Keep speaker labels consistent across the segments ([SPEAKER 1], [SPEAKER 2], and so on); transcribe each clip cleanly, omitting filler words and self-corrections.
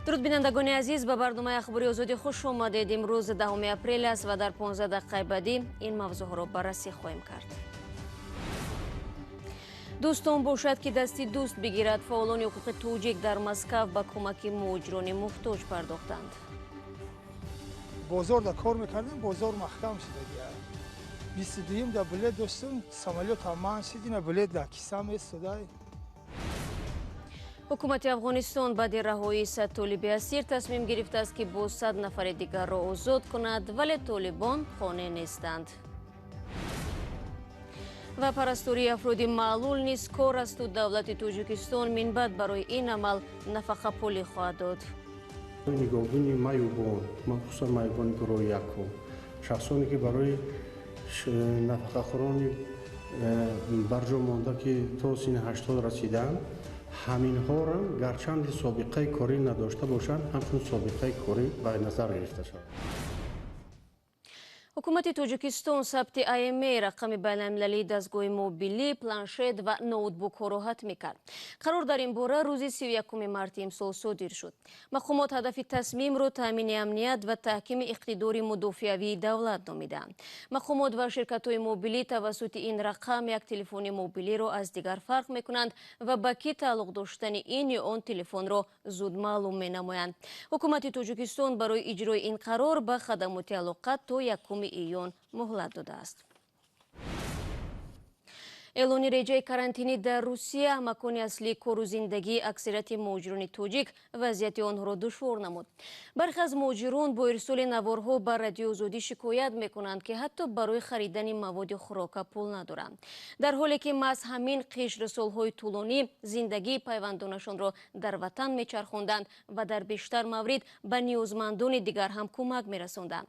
[SPEAKER 1] Дуруд, бинандагони азиз, ба барномаи Ахбори Озодӣ хуш омадед. Имрӯз 10 апрел аст ва дар 15 дақиқаи баъдӣ ин мавзӯъҳоро баррасӣ хоҳем кард. Дӯстон бошад, ки дасти дӯст бигирад. Фаъолони ҳуқуқи тоҷик дар Москав ба кӯмаки муҳоҷирони муҳтоҷ пардохтанд.
[SPEAKER 2] Бозор да кор мекардем, бозор маҳкам шудагия. 22-юм да билет доштум, самолёт ҳам манъ шид, ина билет дар кисам истодай.
[SPEAKER 1] Ҳукумати Афғонистон баъди раҳоии 100 толиби асир тасмим гирифтааст, ки боз 100 нафари дигарро озод кунад, вале толибон қонеъ нестанд. Ва парастории афроди маълул низ кор асту давлати Тоҷикистон минбаъд барои ин амал нафақапулӣ хоҳад дод.
[SPEAKER 3] Нигоҳбини маъюбон, махсусан маъюбони гурӯҳи якум, шахсоне ки барои нафақахӯрони барҷо монда, ки то синни 80 расидаанд, ҳаминҳоро гарчанде собиқаи корӣ надошта бошанд, ҳамчун собиқаи корӣ ба назар гирифта шавад.
[SPEAKER 1] Ҳукумати Тоҷикистон сабти IMEI, рақами байналмилалии дастгоҳи мобилӣ, планшет ва ноутбукҳоро ҳатмӣ кард. Қарор дар ин бора рӯзи 31 марти имсол содир шуд. Мақомот ҳадафи тасмимро таъмини амният ва таҳкими иқтидори мудофиавии давлат номидаанд. Мақомот ва ширкатҳои мобилӣ тавассути ин рақам як телефони мобилиро аз дигар фарқ мекунанд ва ба кӣ тааллуқ доштани ин ё он телефонро зуд маълум менамоянд. Ҳукумати Тоҷикистон барои иҷрои ин қарор ба хадамоти алоқа то 1 июн муҳлат додааст. Эълони реҷаи карантинӣ дар Русия, макони аслии кору зиндагии аксарияти муҳоҷирони тоҷик, вазъияти онҳоро душвор намуд. Бархе аз муҳоҷирон бо ирсоли наворҳо ба Радиои Озодӣ шикоят мекунанд, ки ҳатто барои харидани маводи хӯрока пул надоранд, дар ҳоле ки маҳз ҳамин қишр солҳои тӯлонӣ зиндагии пайвандонашонро дар ватан мечархонданд ва дар бештар маврид ба ниёзмандони дигар ҳам кӯмак мерасонданд.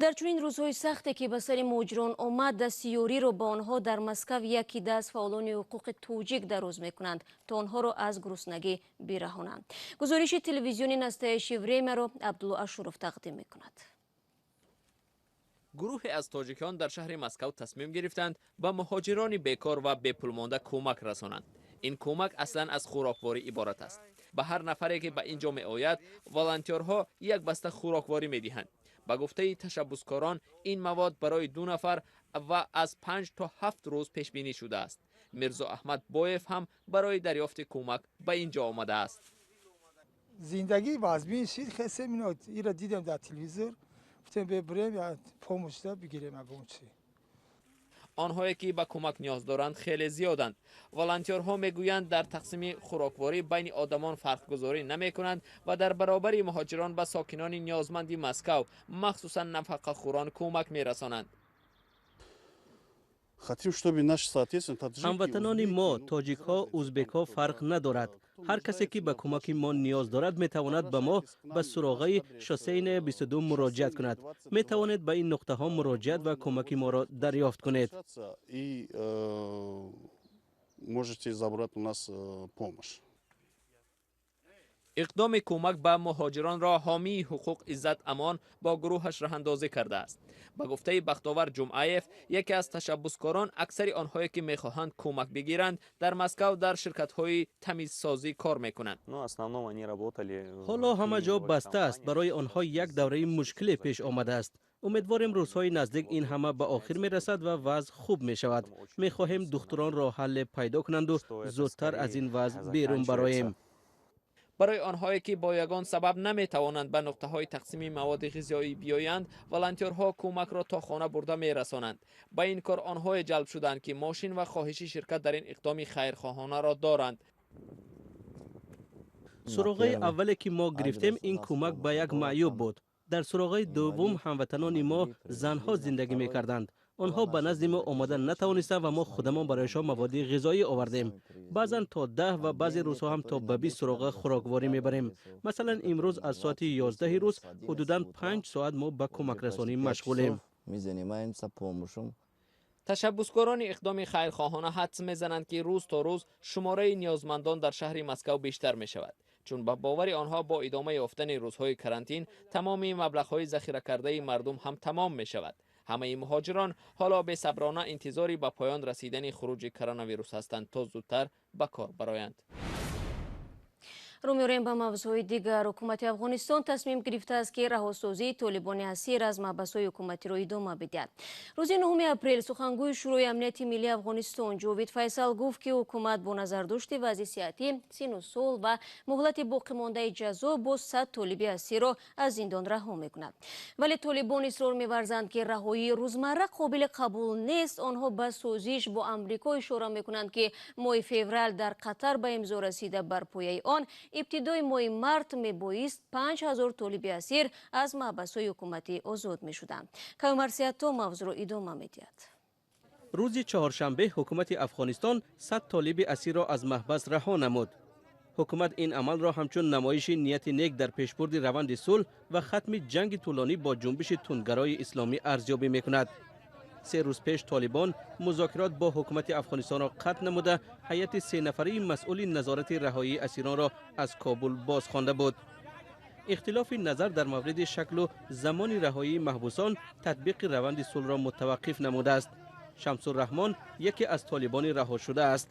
[SPEAKER 1] Дар чунин рӯзҳои сахте, ки ба сари муҳоҷирон омад, дасти ёриро ба онҳо дар Москав яке аз фаъолони ҳуқуқи тоҷик дароз мекунанд, то онҳоро аз гуруснагӣ бираҳонанд. Гузориши телевизиони «Настоящее время» ро Абдулло Ашуров тақдим мекунад.
[SPEAKER 4] Гурӯҳе аз тоҷикон дар шаҳри Москав тасмим гирифтанд, ба муҳоҷирони бекор ва бепулмонда кӯмак расонанд. Ин кӯмак аслан аз хӯрокворӣ иборат аст. Ба ҳар нафаре, ки ба ин ҷо меояд, волонтёрҳо як баста хӯрокворӣ медиҳанд. Ба гуфтаи ташаббускорон, ин мавод барои ду нафар ва аз 5 то 7 рӯз пешбинӣ шудааст. Мирзо Аҳмад Боев ҳам барои дарёфти кӯмак ба ин ҷо омадааст.
[SPEAKER 2] Зиндагӣ вазмин шид, хесем, ино ира дидем дар телевизор, гуфтем, бебурем, помощь да бигирем ягон чи.
[SPEAKER 4] Онҳое, ки ба кӯмак ниёз доранд, хеле зиёданд. Волонтёрҳо мегӯянд, дар тақсими хӯрокворӣ байни одамон фарқгузорӣ намекунанд ва дар баробари муҳоҷирон ба сокинони ниёзманди Москав, махсусан нафақахӯрон, кӯмак мерасонанд.
[SPEAKER 5] Хотим, чтобы наши соответственно таджики.
[SPEAKER 6] Ҳамватанони мо, тоҷикҳо, узбекҳо, фарқ надорад, ҳар касе, ки ба кӯмаки мо ниёз дорад, метавонад ба мо ба суроғаи Шоссейная 22 муроҷиат кунад. Метавонед ба ин нуқтаҳо муроҷиат ва кӯмаки моро дарёфт кунед.
[SPEAKER 5] И можете забрать у нас помощь.
[SPEAKER 4] Иқдоми кӯмак ба муҳоҷиронро ҳомии ҳуқуқ Иззат Амон бо гурӯҳаш роҳандозӣ кардааст. Ба гуфтаи Бахтовар Ҷумъаев, яке аз ташаббускорон, аксари онҳое, ки мехоҳанд кӯмак бигиранд, дар Москав дар ширкатҳои тамизсозӣ кор мекунанд.
[SPEAKER 6] Ҳоло ҳама ҷо баста аст. Барои онҳо як давраи мушкиле пеш омадааст. Умедворем, рӯзҳои наздик ин ҳама ба охир мерасад ва вазъ хуб мешавад. Мехоҳем, духтурон роҳ ҳалле пайдо кунанду зудтар аз ин вазъ берун бароем.
[SPEAKER 4] Барои онҳое, ки бо ягон сабаб наметавонанд ба нуқтаҳои тақсими маводи ғизоӣ биёянд, волонтёрҳо кӯмакро то хона бурда мерасонанд. Ба ин кор онҳое ҷалб шуданд, ки мошин ва хоҳиши ширкат дар ин иқдоми хайрхоҳонаро доранд.
[SPEAKER 6] Суроғаи аввале, ки мо гирифтем, ин кӯмак ба як маъюб буд. Дар суроғаи дуввум ҳамватанони мо, занҳо зиндагӣ мекарданд. Онҳо ба назди мо омада натавонистанд ва мо худамон барояшон маводи ғизоӣ овардем. Баъзан то 10 ва баъзе рӯзҳо ҳам то ба 20 суроға хӯрокворӣ мебарем. Масалан, имрӯз аз соати 11-и рӯз ҳудудан 5 соат мо ба кӯмакрасонӣ машғулем.
[SPEAKER 4] Ташаббускорони иқдоми хайрхоҳона ҳадс мезананд, ки рӯз то рӯз шумораи ниёзмандон дар шаҳри Москав бештар мешавад, чун ба бовари онҳо, бо идома ёфтани рӯзҳои карантин тамоми маблағҳои захиракардаи мардум ҳам тамом мешавад. Ҳамаи муҳоҷирон ҳоло бесаброна интизори ба поён расидани хуруҷи коронавирус ҳастанд, то зудтар ба кор бароянд.
[SPEAKER 1] Рӯ меорем ба мавзӯъҳои дигар. Ҳукумати Афғонистон тасмим гирифтааст, ки раҳосозии толибони асир аз маҳбасҳои ҳукуматиро идома бидиҳад. Рӯзи 9 апрел сухангӯи Шӯрои амнияти миллии Афғонистон Ҷовид Файсал гуфт, ки ҳукумат бо назардошти вазъи сиҳатӣ, сину сол ва муҳлати боқимондаи ҷазо бо 100 толиби асирро аз зиндон раҳо мекунад. Вале толибон исрор меварзанд, ки раҳоии рӯзмарра қобили қабул нест. Онҳо ба созиш бо Амрико ишора мекунанд, ки моҳи феврал дар Қатар ба имзо расида, бар пояи он ибтидои моҳи март мебоист 5000 толиби асир аз маҳбасҳои ҳукуматӣ озод мешуданд. Каюмарсиятто мавзӯъро идома медиҳад.
[SPEAKER 6] Рӯзи чаҳоршанбе ҳукумати Афғонистон 100 толиби асирро аз маҳбас раҳо намуд. Ҳукумат ин амалро ҳамчун намоиши нияти нек дар пешбурди раванди сулҳ ва хатми ҷанги тӯлонӣ бо ҷунбиши тундгарои исломӣ арзёбӣ мекунад. 3 рӯз пеш толибон музокирот бо ҳукумати Афғонистонро қатъ намуда, ҳайати 3 нафарии масъули назорати раҳоии асиронро аз Кобул боз хонда буд. Ихтилофи назар дар мавриди шаклу замони раҳоии маҳбусон татбиқи раванди сулҳро мутаваққиф намудааст. Шамсурраҳмон яке аз толибони раҳошуда аст.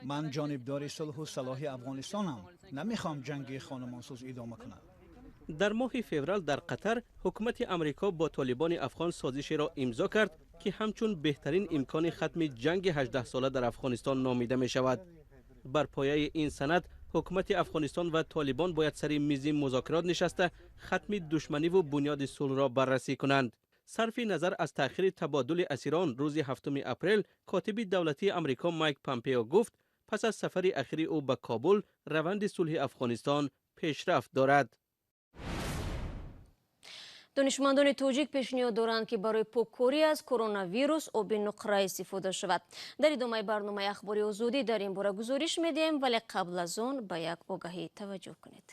[SPEAKER 7] Ман ҷонибдори сулҳу салоҳи Афғонистонам, намехоҳам ҷанги хонумонсӯз идома кунад.
[SPEAKER 6] Дар моҳи феврал дар Қатар ҳукумати Амрико бо толибони афғон созишеро имзо кард, ки ҳамчун беҳтарин имкони хатми ҷанги 18сола дар Афғонистон номида мешавад. Бар пояи ин санад ҳукумати Афғонистон ва толибон бояд сари мизи музокирот нишаста, хатми душманиву бунёди сулҳро баррасӣ кунанд. Сарфи назар аз таъхири табодули асирон, рӯзи 7 апрел котиби давлатии Амрико Майк Помпео гуфт, пас аз сафари ахири ӯ ба Кобул раванди сулҳи Афғонистон пешрафт дорад.
[SPEAKER 1] Донишмандони тоҷик пешниҳод доранд, ки барои поккорӣ аз коронавирус оби нуқра истифода шавад. Дар идомаи барномаи Ахбори Озодӣ дар ин бора гузориш медиҳем, вале қабл аз он ба як огаҳӣ таваҷҷӯҳ кунед.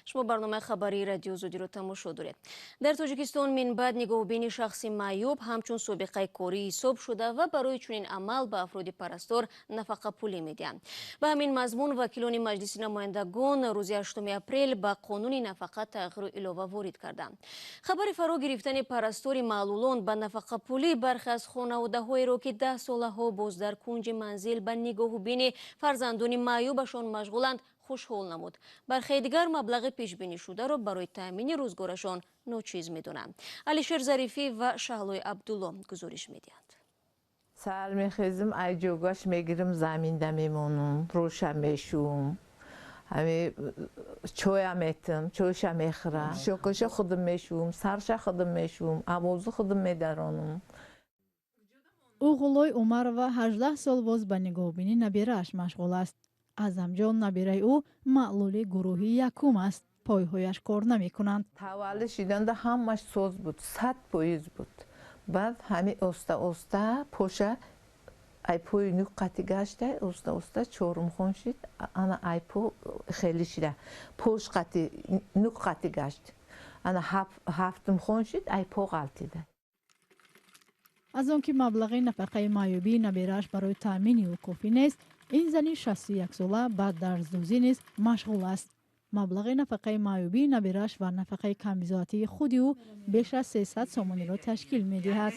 [SPEAKER 1] Шумо барномаи хабарии Радио Озодиро тамошо доред. Дар Тоҷикистон минбаъд нигоҳубини шахси маъюб ҳамчун собиқаи корӣ ҳисоб шуда ва барои чунин амал ба афроди парастор нафақапулӣ медиҳанд. Ба ҳамин мазмун вакилони Маҷлиси намояндагон рӯзи 8 апрел ба қонуни нафақа тағйиру илова ворид карданд. Хабари фаро гирифтани парастори маълулон ба нафақапулӣ бархе аз хонаводаҳоеро, ки 10 солаҳо боз дар кунҷи манзил ба нигоҳубини фарзандони маъюбашон машғуланд, хушҳол намуд. Бархеи дигар маблағи пешбинишударо барои таъмини рӯзгорашон ночиз медонанд. Алишер Зарифӣ ва Шаҳлои Абдулло гузориш медиҳанд.
[SPEAKER 8] Сар мехезим, ай ҷогаш мегирим, заминда мемонам, рӯша мешӯм, ҳами чоя метим, чойша мехӯрам, шокоша худам мешӯм, сарша худам мешӯм, авозу худам медаронам.
[SPEAKER 9] Уғулой Умарова 18 сол боз ба нигоҳубини набирааш машғул аст. Аъзамҷон набираи ӯ маълули гурӯҳи якум аст, пойҳояш кор намекунанд.
[SPEAKER 8] Таваллуд шиданда ҳамаш соз буд, 100% буд. Баъд ҳами оста оста поша ай пои нуқ қати гашта, оста оста чорумхон шид, ана ай по хеле шида, пош қати нуқ қати гашт, ана ҳафтумхон шид, ай по ғалтида.
[SPEAKER 9] Аз он ки маблағи нафақаи маъюбии набирааш барои таъмини ӯ кофӣ нест, ин зани 61сола ба дарздӯзӣ низ машғул аст. Маблағи нафақаи маъюбии набирааш ва нафақаи камбизоатии худи ӯ беш аз 300 сомониро ташкил медиҳад.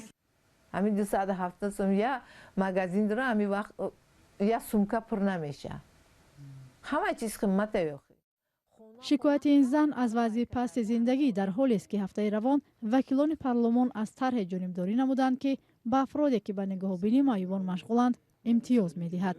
[SPEAKER 8] Ҳамин 270 сом я магазин дора, ҳамин вақт я сумка пур намеша, ҳама чиз қиммата ёхи.
[SPEAKER 9] Шикояти ин зан аз вазъи пасти зиндагӣ дар ҳолест, ки ҳафтаи равон вакилони парлумон аз тарҳе ҷонибдорӣ намуданд, ки ба афроде, ки ба нигоҳубини маъюбон машғуланд, имтиёз медиҳад.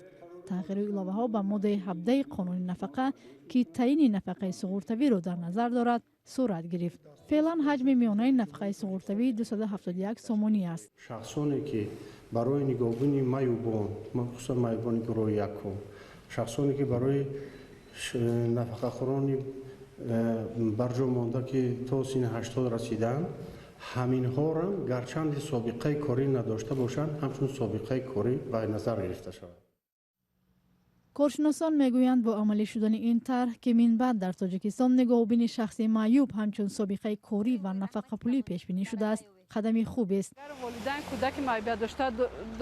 [SPEAKER 9] Тағйиру иловаҳо ба моддаи 17 қонуни нафақа, ки таъини нафақаи суғуртавиро дар назар дорад, сурат гирифт. Феълан ҳаҷми миёнаи нафақаи суғуртавӣ 271 сомонӣ аст.
[SPEAKER 3] Шахсоне, ки барои нигоҳубини маъюбон, махсусан маъюбони гурӯҳи якум, шахсоне, ки барои нафақахӯрони барҷо монда, ки то синни 80 расидаанд, ҳаминҳоро гарчанде собиқаи корӣ надошта бошанд, ҳамчун собиқаи корӣ ба назар гирифта шавад.
[SPEAKER 9] Коршиносон мегӯянд, бо амалӣ шудани ин тарҳ, ки минбаъд дар Тоҷикистон нигоҳубини шахси маъюб ҳамчун собиқаи корӣ ва нафақапулӣ пешбинӣ шудааст, қадами хубест.
[SPEAKER 10] Агар волидайн кӯдаки маъюбият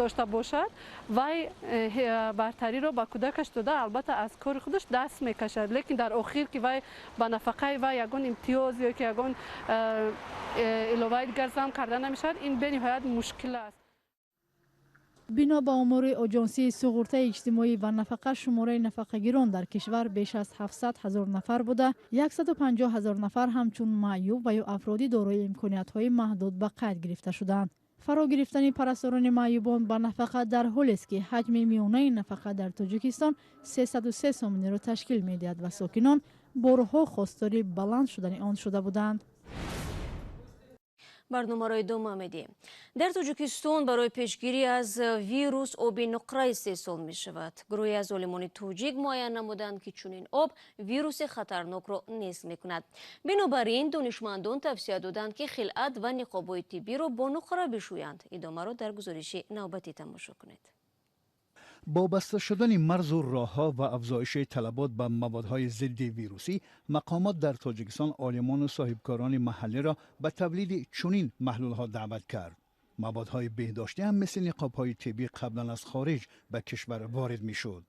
[SPEAKER 10] дошта бошад, вай бартариро ба кӯдакаш дода, албатта, аз кори худаш даст мекашад, лекин дар охир ки вай ба нафақаи вай ягон имтиёз ё ки ягон иловаи дигар зам карда намешавад. Ин бениҳоят мушкил аст.
[SPEAKER 9] Бино ба омори Оҷонсии суғуртаи иҷтимоӣ ва нафақа, шумораи нафақагирон дар кишвар беш аз 700 ҳазор нафар буда, 150 ҳазор нафар ҳамчун маъюб ва ё афроди дорои имкониятҳои маҳдуд ба қайд гирифта шудаанд. Фаро гирифтани парасторони маъюбон ба нафақа дар ҳолест, ки ҳаҷми миёнаи нафақа дар Тоҷикистон 303 сомониро ташкил медиҳад ва сокинон борҳо хостори баланд шудани он шуда буданд.
[SPEAKER 1] Барномаро идома медиҳем. Дар Тоҷикистон барои пешгирӣ аз вирус оби нуқра истеҳсол мешавад. Гурӯҳе аз олимони тоҷик муайян намуданд, ки чунин об вируси хатарнокро нест мекунад. Бинобар ин донишмандон тавсия доданд, ки хилъат ва ниқобҳои тиббиро бо нуқра бишӯянд. Идомаро дар гузориши навбатӣ тамошо кунед.
[SPEAKER 7] Бо баста шудани марзу роҳҳо ва афзоиши талабот ба маводҳои зидди вирусӣ, мақомот дар Тоҷикистон олимону соҳибкорони маҳаллиро ба тавлиди чунин маҳлулҳо даъват кард. Маводҳои беҳдоштӣ ҳам мисли ниқобҳои тиббӣ қаблан аз хориҷ ба кишвар ворид мешуд.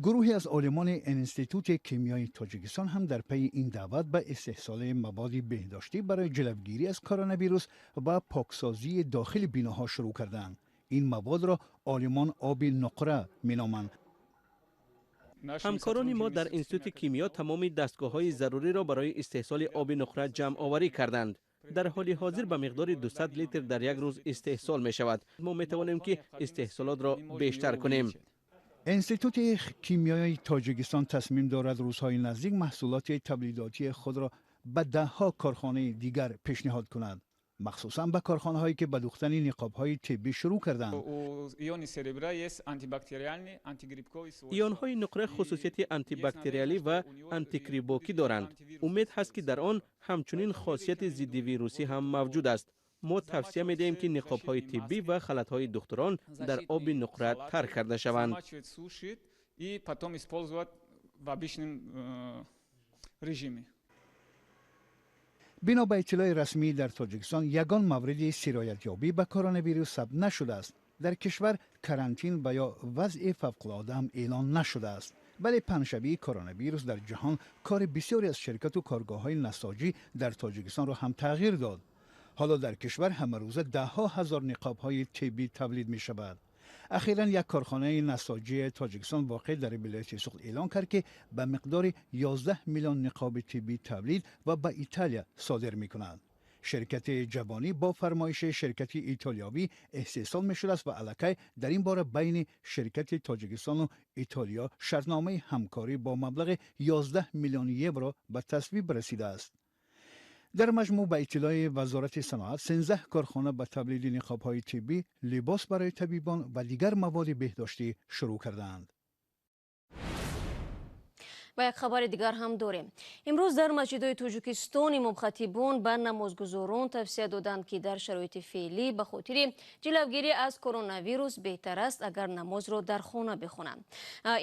[SPEAKER 7] Гурӯҳе аз олимони Институти кимиёи Тоҷикистон ҳам дар пайи ин даъват ба истеҳсоли маводи беҳдоштӣ барои ҷилавгирӣ аз коронавирус ва поксозии дохили биноҳо шурӯъ карданд. Ин маводро олимон оби нуқра меноманд.
[SPEAKER 6] Ҳамкорони мо дар Институти кимиё тамоми дастгоҳҳои заруриро барои истеҳсоли оби нуқра ҷамъоварӣ карданд. Дар ҳоли ҳозир ба миқдори 200 литр дар як рӯз истеҳсол мешавад. Мо метавонем, ки истеҳсолотро бештар кунем.
[SPEAKER 7] Институти кимиёи Тоҷикистон тасмим дорад рӯзҳои наздик маҳсулоти тавлидотии худро ба даҳҳо корхонаи дигар пешниҳод кунад, махсусан ба корхонаҳое ки ба духтани ниқобҳои тиббӣ шурӯъ карданд.
[SPEAKER 6] Ионҳои нуқра хусусияти антибактериалӣ ва антигрибокӣ доранд. Умед ҳаст, ки дар он ҳамчунин хосияти зиддивирусӣ ҳам мавҷуд аст. Мо тавсия медиҳем, ки ниқобҳои тиббӣ ва халатҳои духтурон дар оби нуқра тар карда шаванд.
[SPEAKER 11] И потом использовать в обычном режиме.
[SPEAKER 7] Бино ба иттилои расмӣ, дар Тоҷикистон ягон мавриди сироятёбӣ ба коронавирус сабт нашудааст. Дар кишвар карантин ва ё вазъи фавқулода ҳам эълон нашудааст, вале паҳншавии коронавирус дар ҷаҳон кори бисёре аз ширкату коргоҳҳои насоҷӣ дар Тоҷикистонро ҳам тағйир дод. Ҳоло дар кишвар ҳамарӯза даҳҳо ҳазор ниқобҳои тиббӣ тавлид мешавад. Ахиран як корхонаи насоҷии Тоҷикистон воқеъ дар вилояти Суғд эълон кард, ки ба миқдори 11 миллион ниқоби тиббӣ тавлид ва ба Италия содир мекунад. Ширкати ҷавонӣ бо фармоиши ширкати итолиёвӣ истеҳсол мешудааст ва аллакай дар ин бора байни ширкати Тоҷикистону Итолиё шартномаи ҳамкорӣ бо маблағи 11 миллион евро ба тасвиб расидааст. Дар маҷмӯъ, ба иттилои Вазорати саноат, 13 корхона ба тавлиди ниқобҳои тиббӣ, либос барои табибон ва дигар маводи беҳдоштӣ шурӯъ кардаанд.
[SPEAKER 1] Ва як хабари дигар ҳам дорем. Имрӯз дар масҷидҳои Тоҷикистон имомхатибон ба намозгузорон тавсия доданд, ки дар шароити феълӣ ба хотири ҷилавгирӣ аз коронавирус беҳтар аст, агар намозро дар хона бихонанд.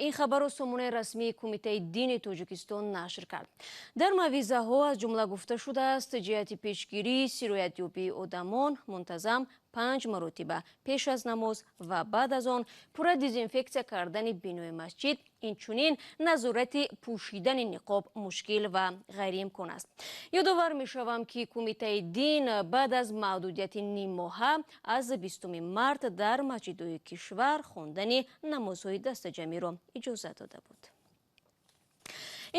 [SPEAKER 1] Ин хабарро сомонаи расмии Кумитаи дини Тоҷикистон нашр кард. Дар мавъизаҳо аз ҷумла гуфта шудааст, ҷиҳати пешгирии сироятёбии одамон мунтазам панҷ маротиба пеш аз намоз ва баъд аз он пурра дезинфексия кардани бинои масҷид, инчунин назорати пӯшидани ниқоб мушкил ва ғайриимкон аст. Ёдовар мешавам, ки Кумитаи дин баъд аз маҳдудияти ниммоҳа аз 20 март дар масҷидҳои кишвар хондани намозҳои дастаҷамъиро иҷозат дода буд.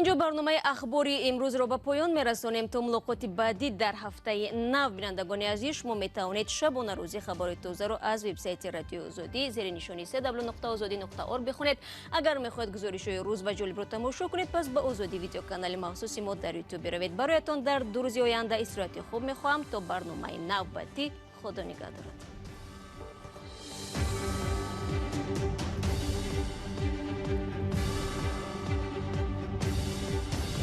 [SPEAKER 1] Инҷо барномаи ахбори имрӯзро ба поён мерасонем. То мулоқоти баъдӣ дар ҳафтаи нав, бинандагони азиз, шумо метавонед шабонарӯзӣ хабари тозаро аз вебсайти Радиои Озодӣ зери нишони www.ozodi.org бихонед. Агар мехоҳед гузоришҳои рӯз ва ҷолибро тамошо кунед, пас ба Озодӣ видеоканали махсуси мо дар Ютуб биравед. Бароятон дар 2 рӯзи оянда истироҳати хуб мехоҳам. То барномаи навбатӣ, Худо нигаҳдорад.